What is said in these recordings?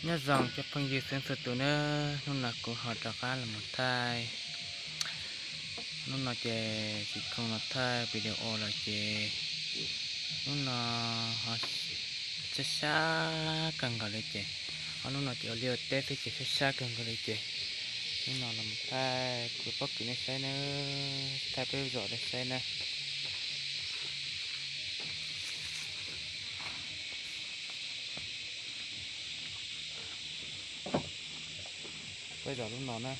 Nyob zoo cov phooj ywg txhua txhua tus nawb, hnub no kuv ho rov qab los mus thaij. Hnub no ces tsis khoom los thaij video los ces hnub no ho sab sab kawg nkaus li ces, ho hnub no ces ua liaj ua teb thiab ces sab sab kawg nkaus li ces hnub no los mus thaij kuv pob kws nej saib nawb, thaij peb zos nej saib nawb. Peb zos lub no na,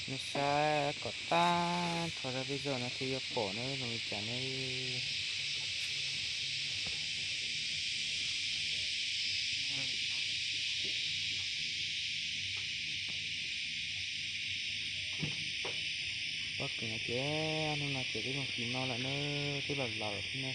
nej saib kom tag nrho zaj peb zos no thiaj yuav pom nawb zoo li cas nawb. Pob kws no ces hnub no ces twb zoo kis no lawm na, twb los laus lawm thiab na.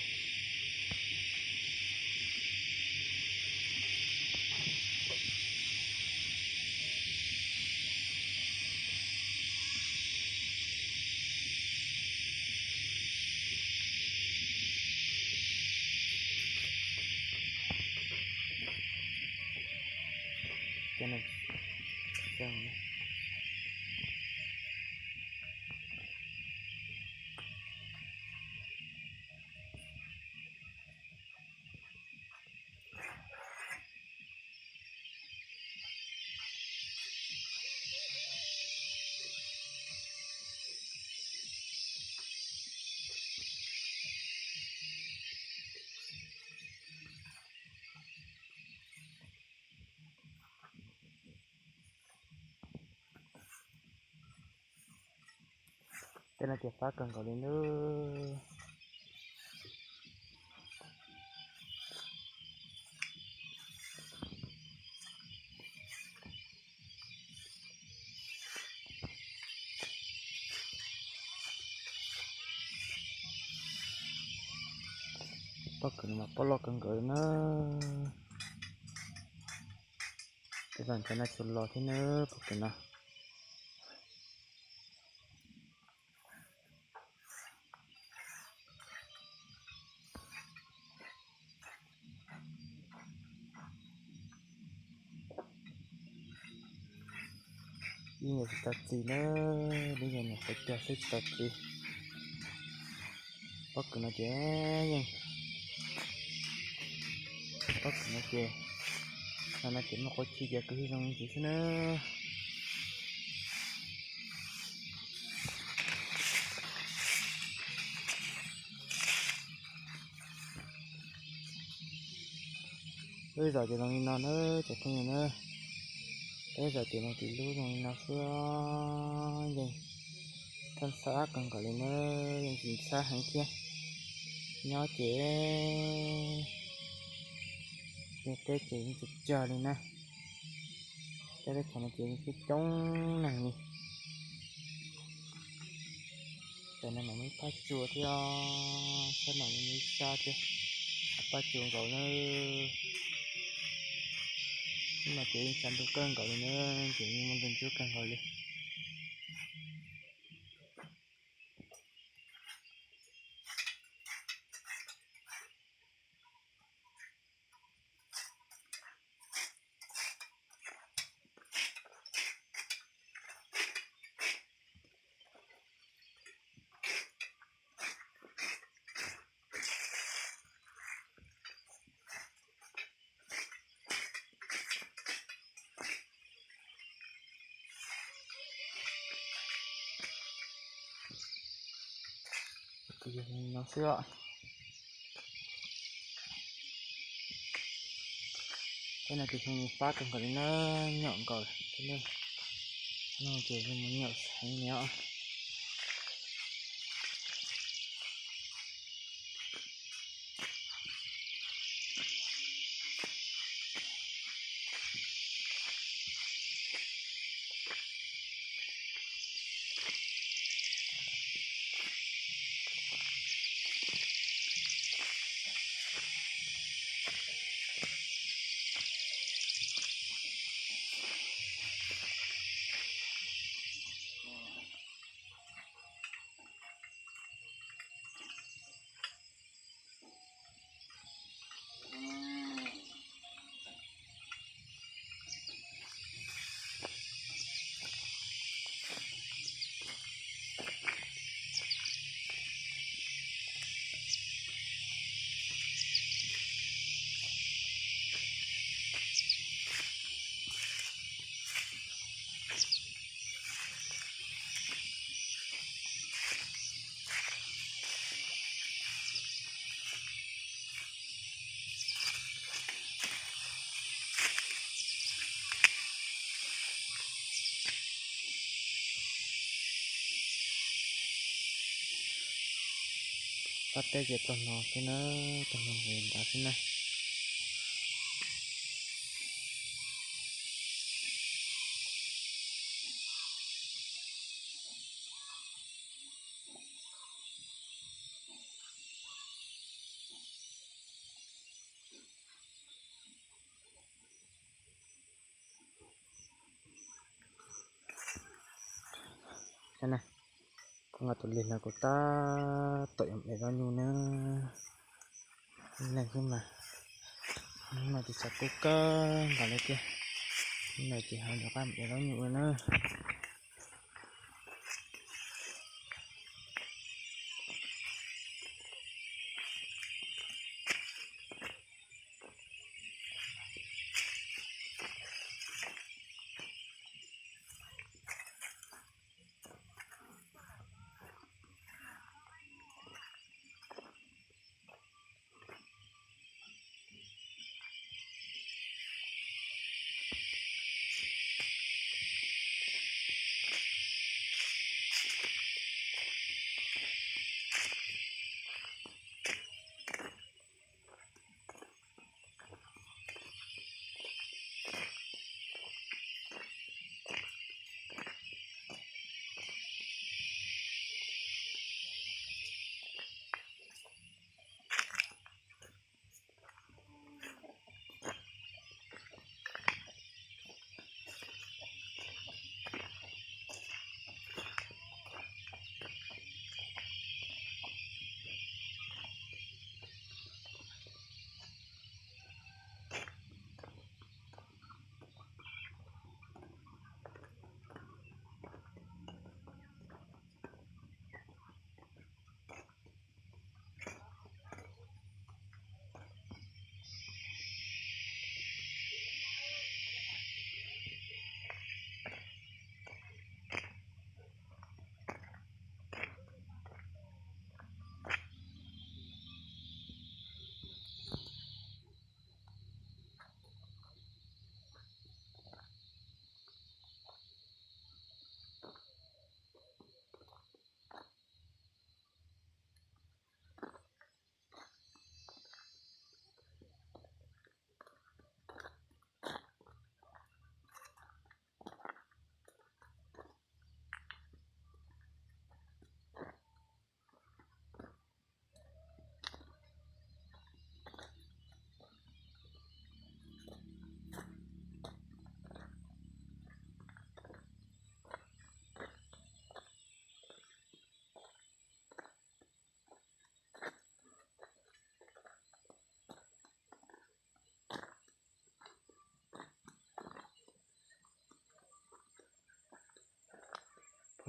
Tej no ces fab kawg nkaus li nawb. Pob kws no mas pob loj kawg nkaus li na. Tej zaum ntshe noj tsis los thiab nawb pob kws no. Ib nyuag tsis tau txi na, ib nyuag nyuam qhuav cog xwb tsis tau txi. Pob kws no ces yeej, pob kws no ces, no no ces muaj qhuav chim ces kwv yeej zoo ntsis xwb na. Peb zos ces zoo li no na, cov phooj ywg na. Peb zos ces zoo li lub zoo li no xwb, yeej thab xab kawg nkaus li na, yeej tsis xab heev thiab. Nyob ces, nyob teb ces yeej tsis cog li na. Cov teb chaws no ces yeej coob coob neeg li. Tam no mas muaj ib phab tsua thiab, sab no muaj ib sab thiab, phab tsua nkaus na. Hnub no ces yeej tsaus ntuj kawg nkaus li na, ces yeej muaj ntuj ntsuab kawg nkaus li. No xwb os. Tej no ces xyoo fab kawg nkaus li na, nyom nkaus thiab na. No ces mus nyom heev li os. Teb ces tau no xwb na, tau no li ntawd xwb na. Kuv nqa tus lig no kuv tab tom yuav ev zaub nyuj na. Ib leeg xwb mas, hnub no ces xav kub kawg nkaus li tiag. Hnub no ces ho yuav qab ev zaub nyuj ua na.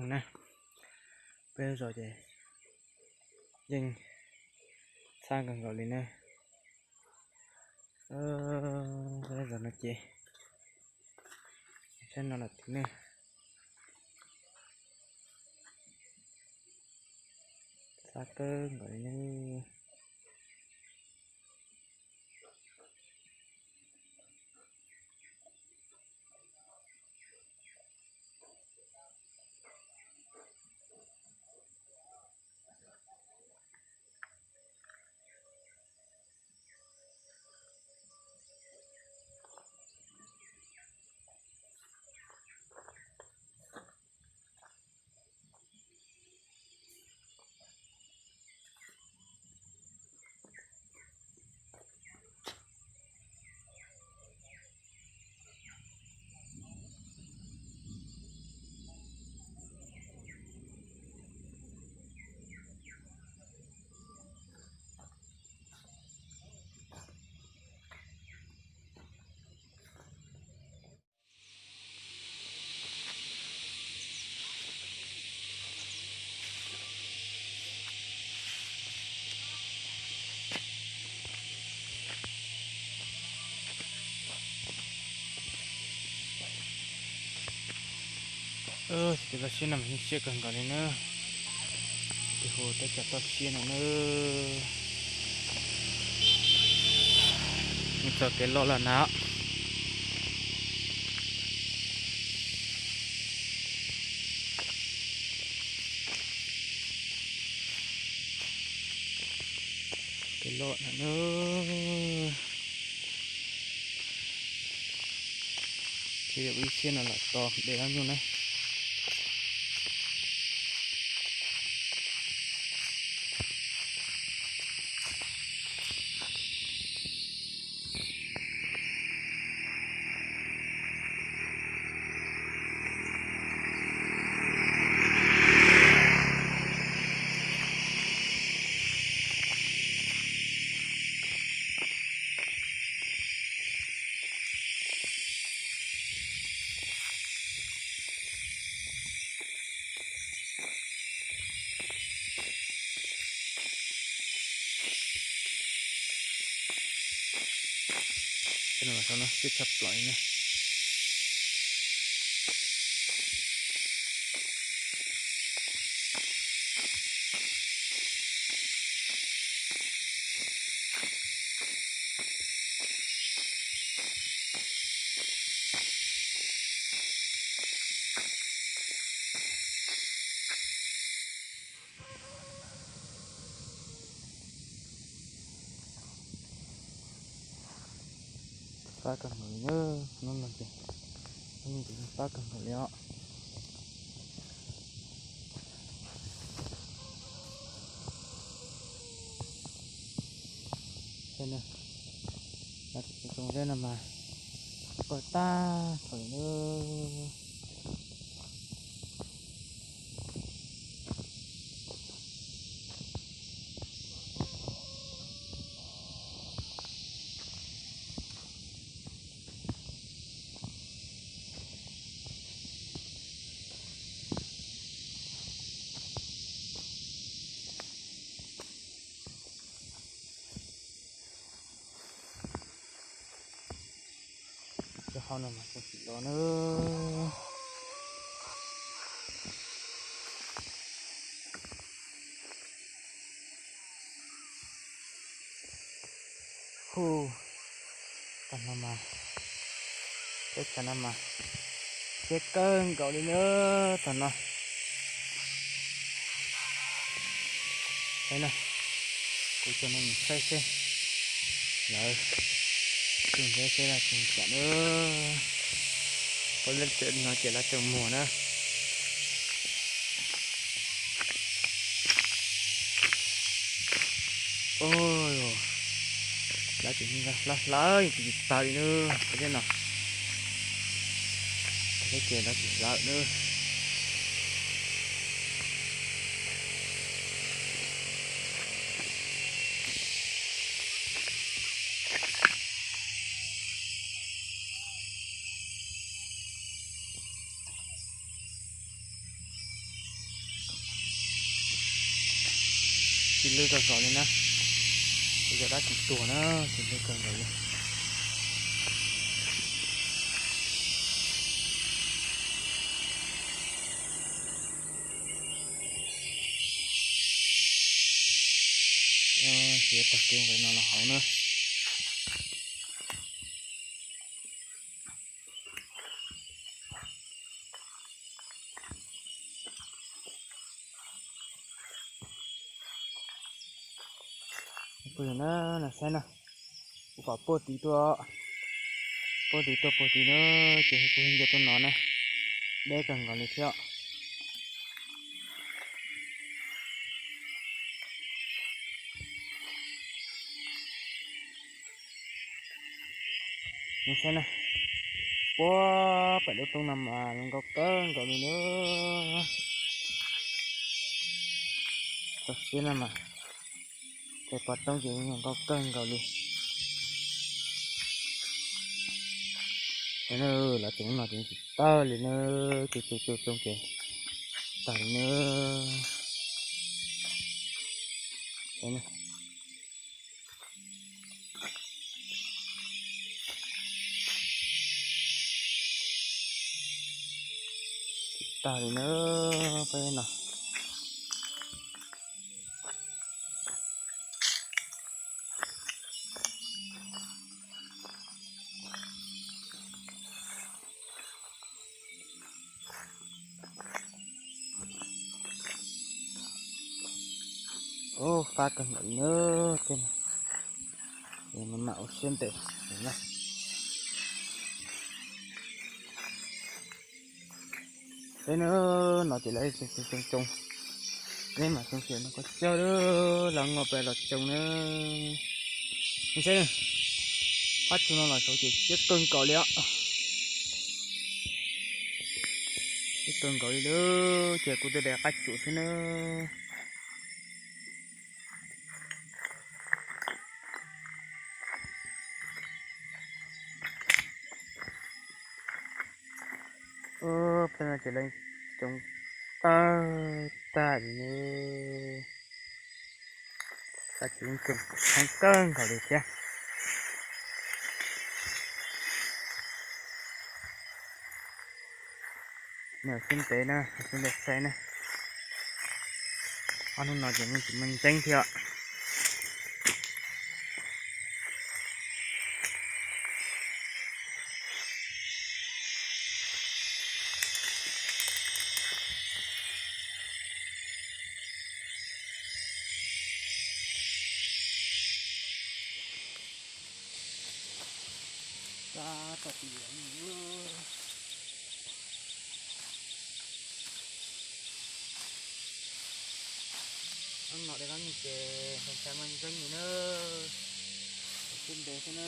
Phooj ywg, peb zos ces yeej txhab kawg nkaus li na. Peb zos no ces txhab no los tim ne, txhab kawg nkaus li ne. Ces tau siab no mas yeej siab kawg nkaus li na. Ces hu teb chaws toj siab no na. Nws txoj kev loj loj na. Los na, ces yog ib siab no los tos de ob nyuj na. Saib no, saib no, siab tshaj plaws li na. Fab kawg nkaus li na, hnub no ces, hnub no ces fab kawg nkaus li os. Saib na, lawv tseem tsoo zeb no mas koj tag nrho li na. Cov hau no mas tsis los na. Hu, tag no mas, teb chaws no mas siab kawg nkaus li na, tag no. Saib na, kuv coj nej mus saib seb lawv tsoo zeb seb lawv tsoo li cas na. Pom lawv tseem no ces lawv tseem muag na. Lawv tseem hlawv hlawv yeej tsis tsis tawg li na, peb teb no. Peb ces lawv tsis hlawv na. Tsis lwj kawg nkaus li na, yog dab tsis tuag na, tsis lwj kawg nkaus li. Tsis tag kev nqis no los hauv na. Phooj ywg na, saib na, kuv kom puag tid tuaj, puag tid tuaj puag tid na, ces kuv nco tuaj no na, deb kawg nkaus li thiab. Nej saib na, puag pem lub roob no mas zoo nkauj kawg nkaus li na. Txoj siab no mas, ces pom roob ces zoo nkauj kawg nkaus li. Lawv tseem no ces tsis tawg li na, ces tsoo tsoo tsoo ces tawg li na. Tsis tawg li na, peb no. Ub, fab kawg nkaus li na, tej no. Mam ua siab ntev na. Peb no, no ces lawv coob coob, peb mas coob xwb no, koj cog lawm los no peb los coob na. Saib, qab tsuas no los saud ces siab kawg nkaus li os. Siab kawg nkaus li lawm, ces kuv tuaj de qab tsuas xwb na. Peb no ces lawv coob tag tag li ne. Qab tsuas coob heev kawg nkaus li thiab. Nws siab ntev na, siab ntev saib na. Ob hnub no ces yeej tsis muaj ntseeb thiab. Tab tom pim lawm. Hnub no de lab nug ces ntshai mas ntseeb li na. Siab ntev xwb na.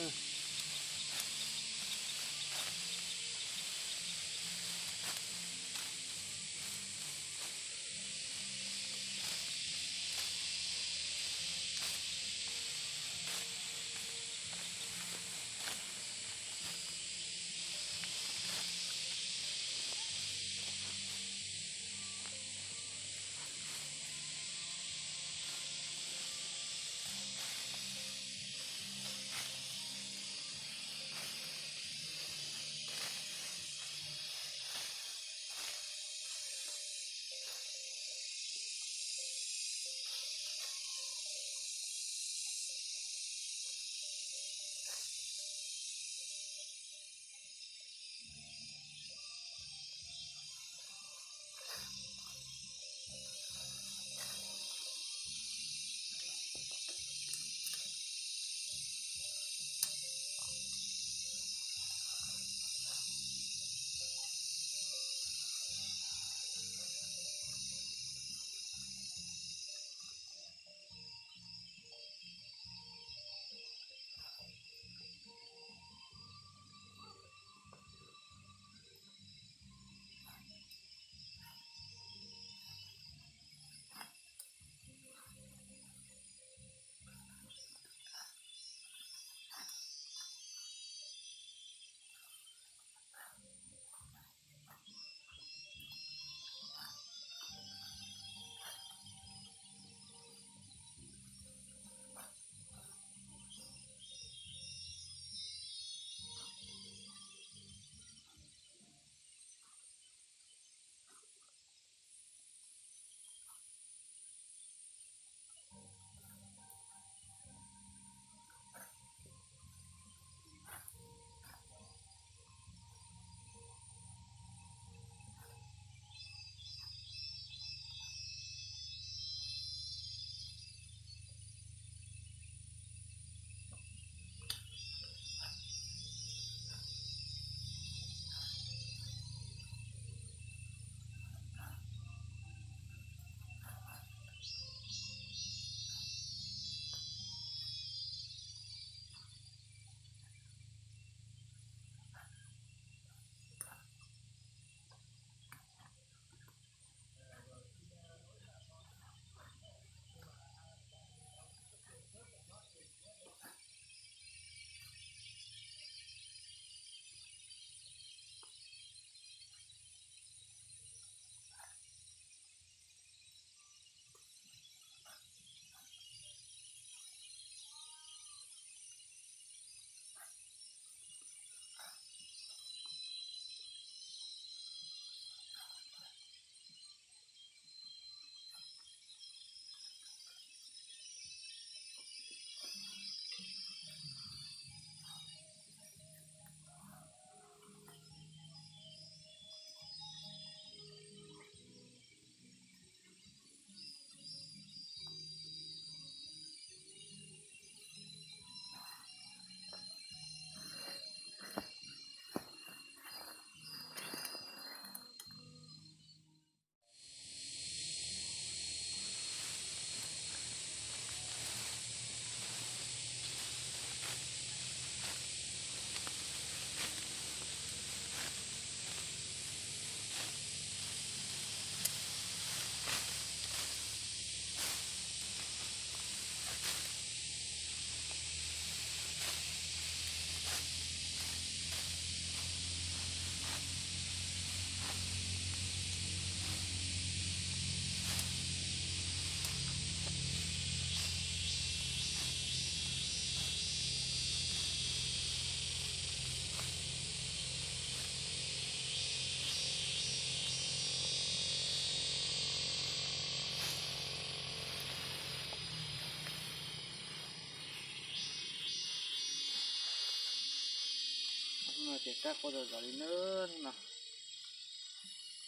Hnub no ces kab quaj zom zaws li nawb, hnub no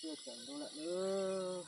twb tsaus ntuj lawm nawb.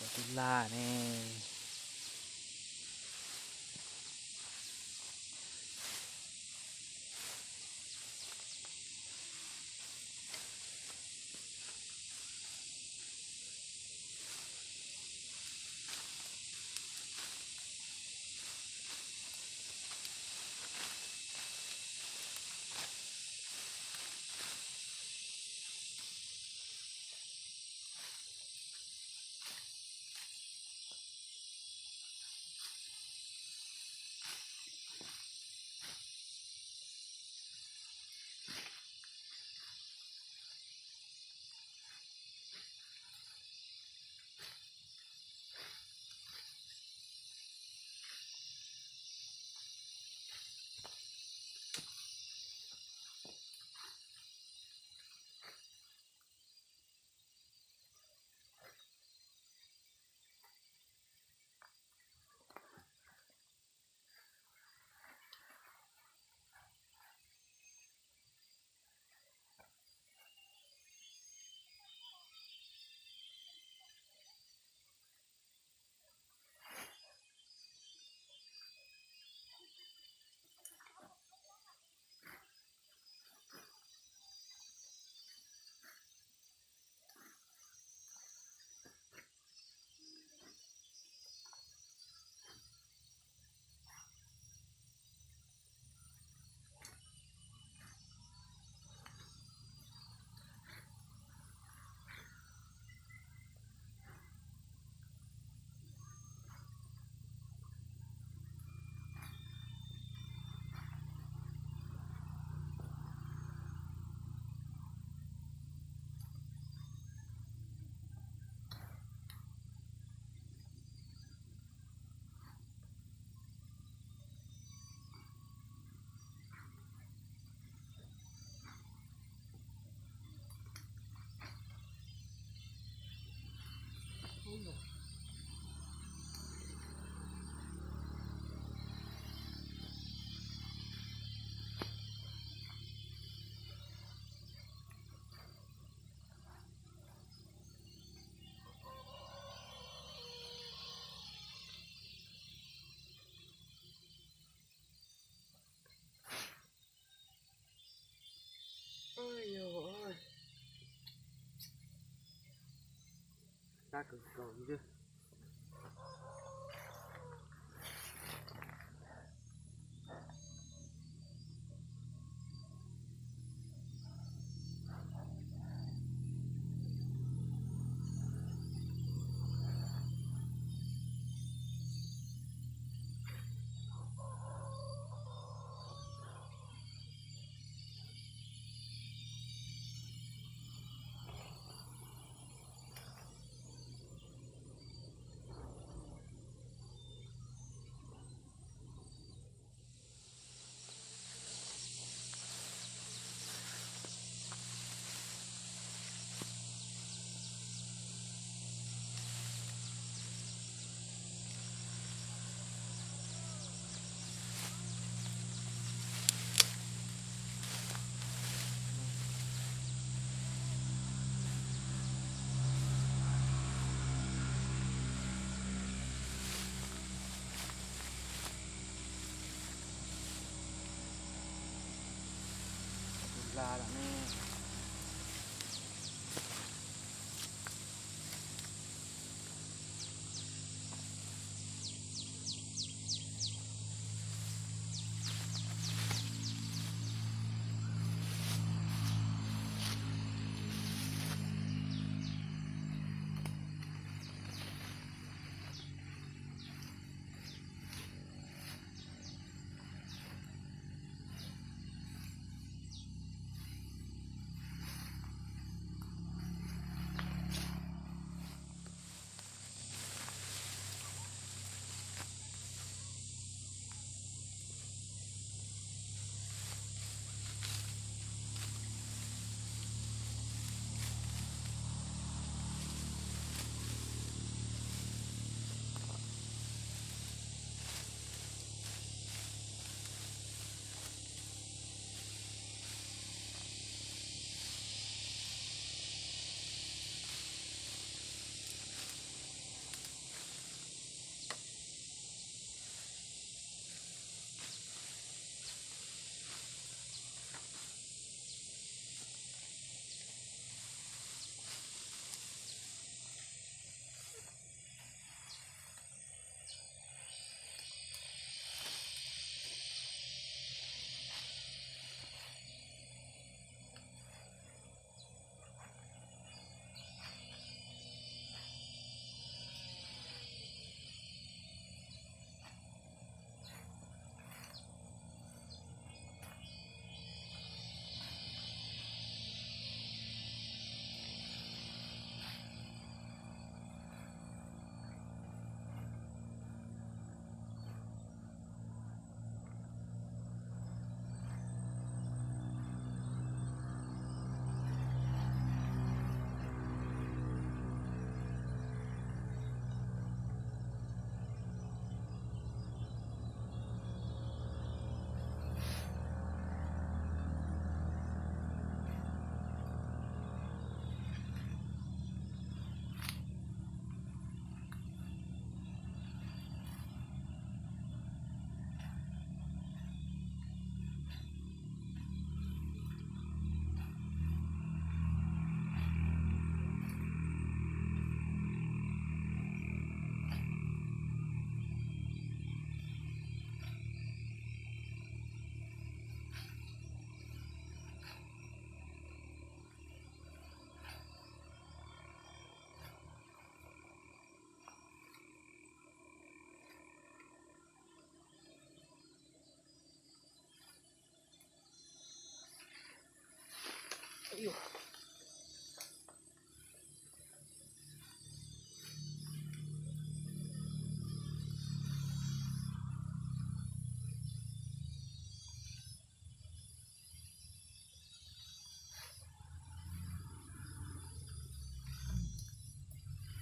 Pom tus lag ne. kawg nkaus li. Tus hla lawm ne.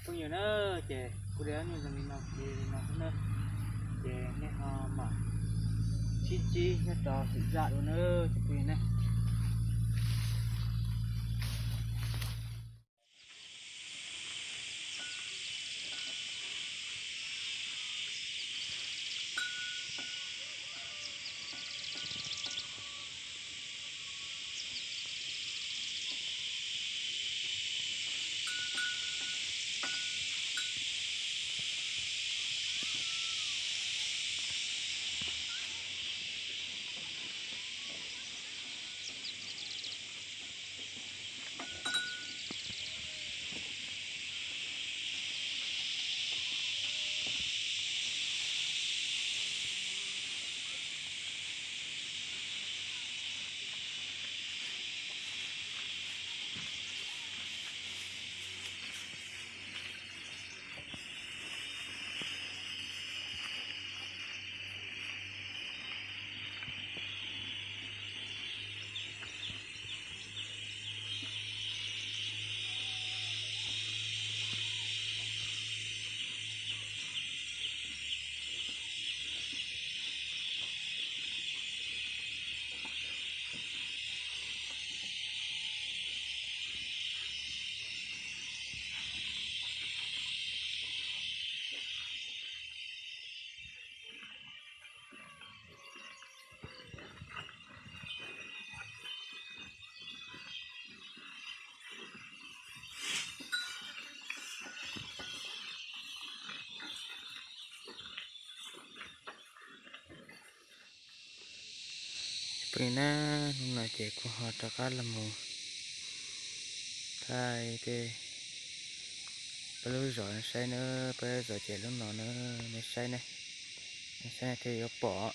Phooj ywg na, ces kuv li ob nyuag zoo li no, li no xwb na, ces nej ho mam sib ntsib nyob rau xwm zaj dua na, ces phooj ywg na. Peb na, hnub no ces kuv ho rov qab los mus thaij tej peb lub zos saib na, peb zos ces lub no na, nej saib ne, nej saib thiaj yuav pom.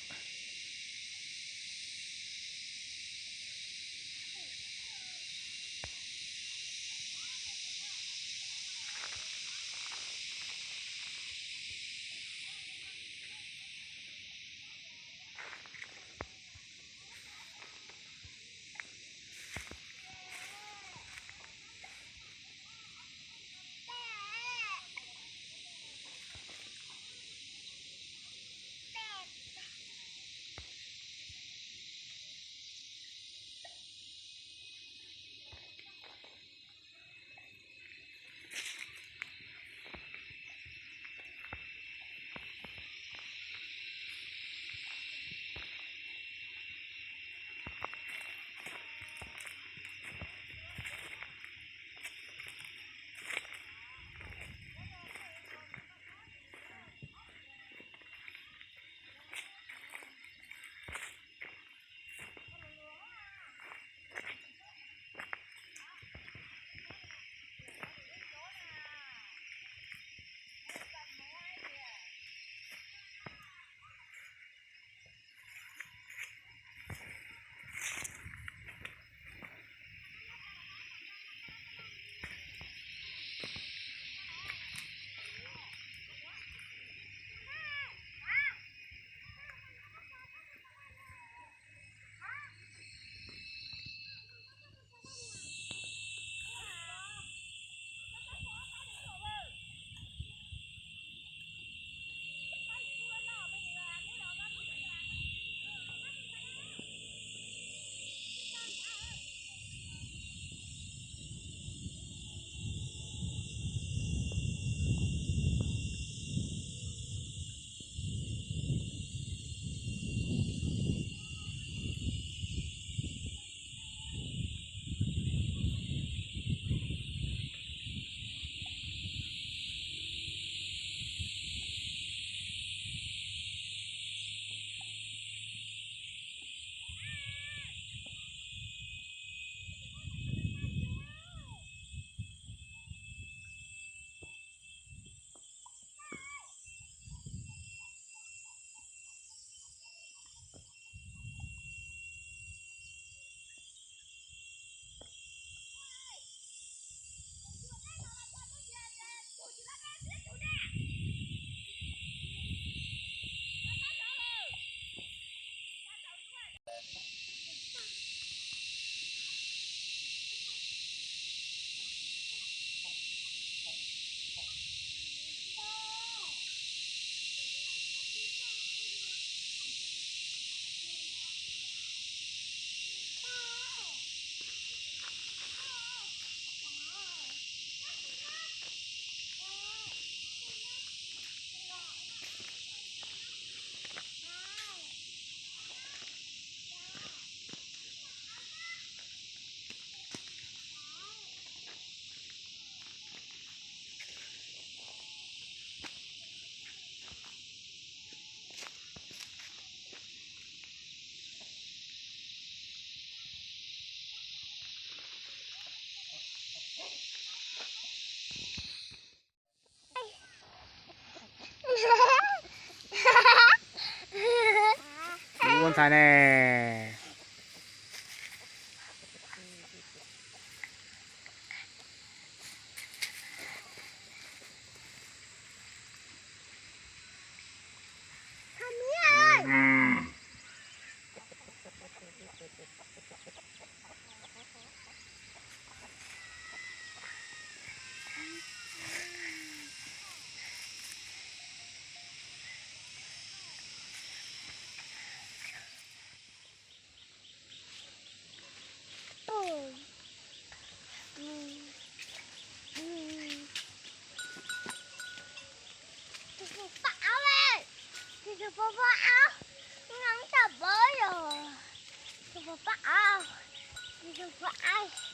Ua ntxhais ne.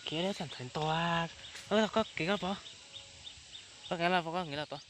Kiv, tseem ntau. Koj kiv koj pov. Koj kiv los pov, koj kiv los pov.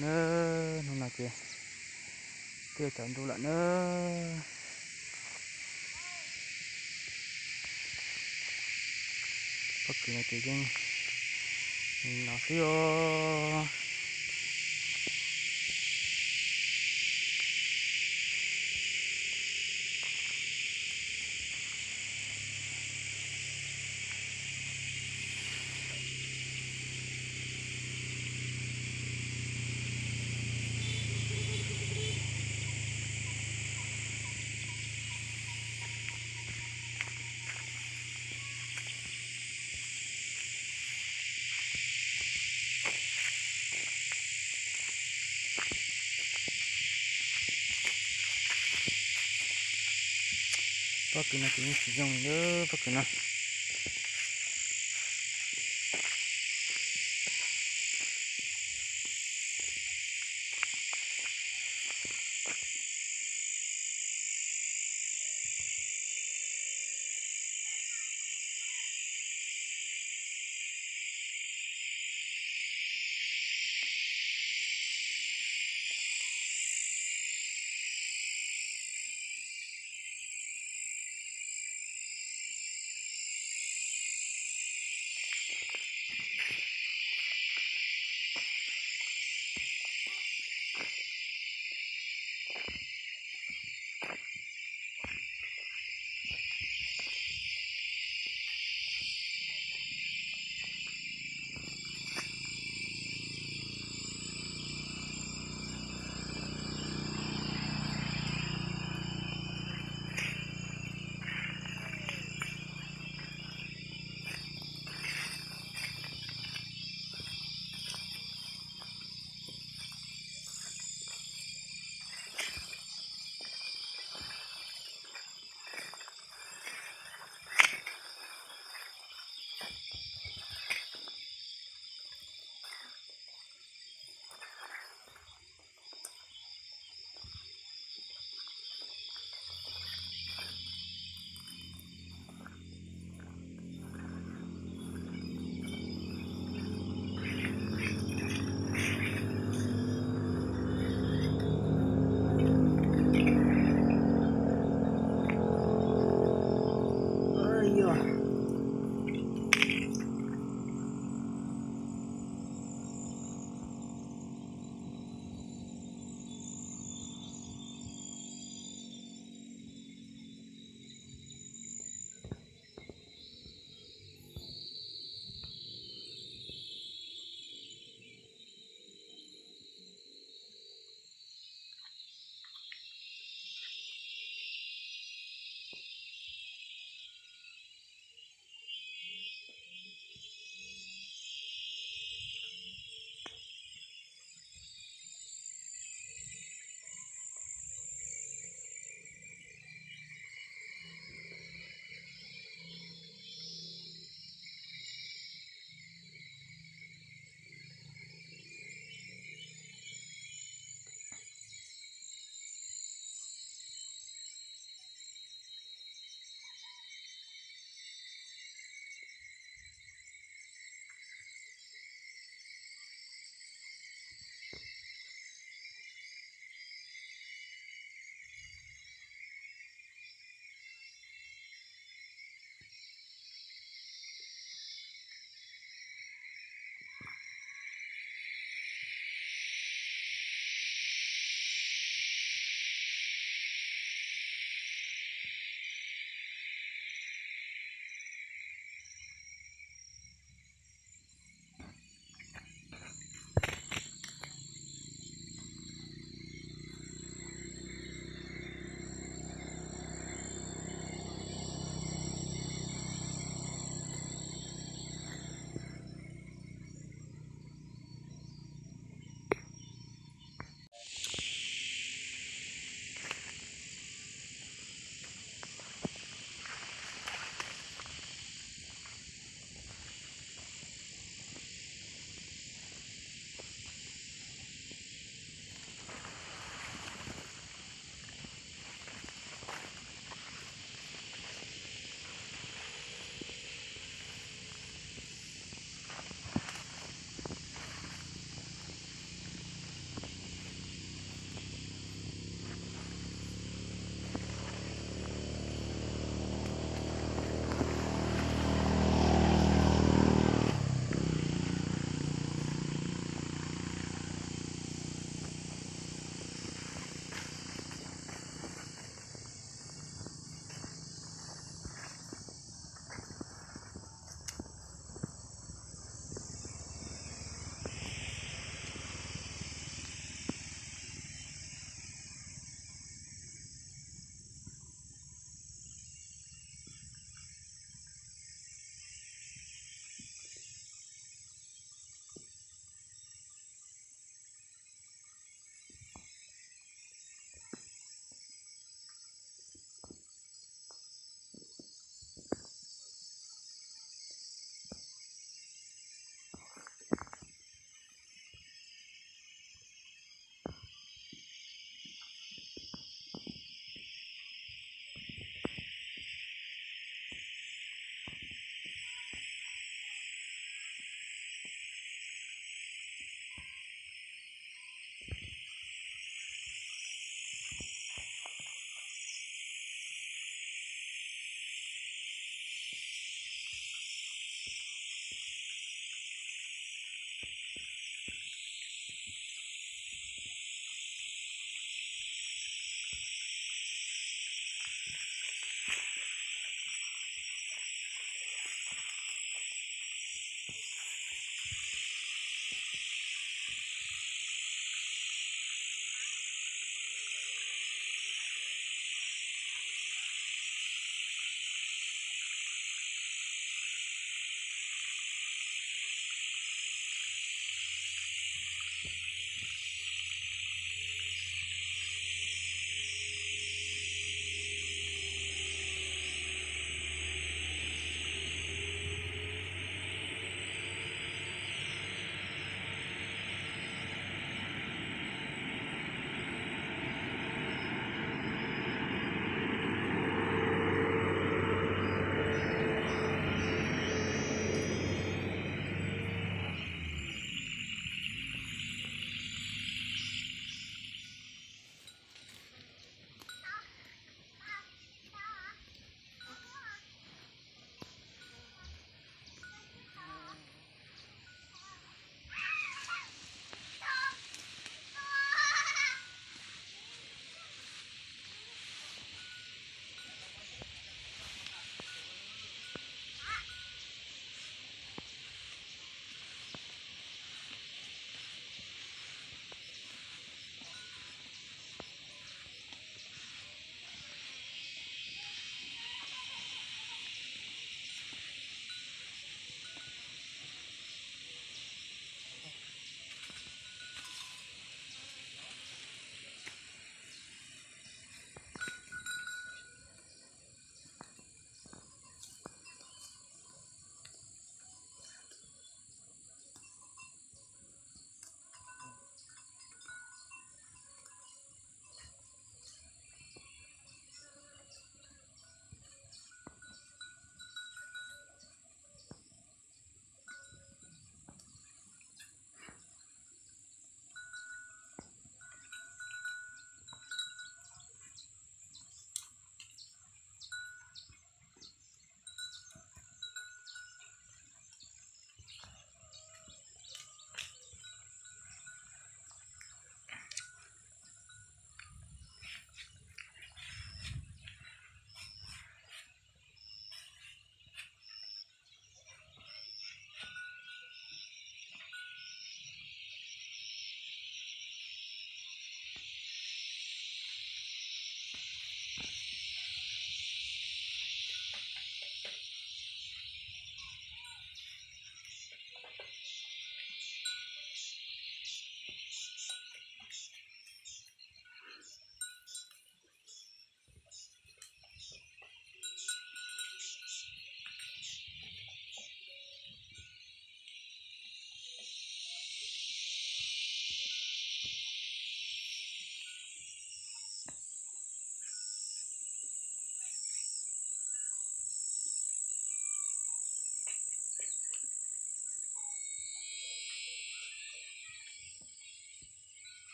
Na, hnub no ces twb tsaus ntuj lawm na. Pob kws no ces yeej no xwb os. Pob kws no ces yeej tsis zoo li pob kws no.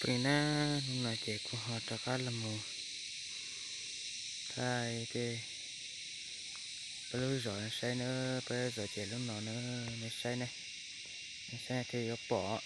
Hnub no ces kuv ho rov qab los mus thaij tej peb lub zos saib na, peb zos ces lub no na, nej saib ne, nej saib thiaj yuav pom.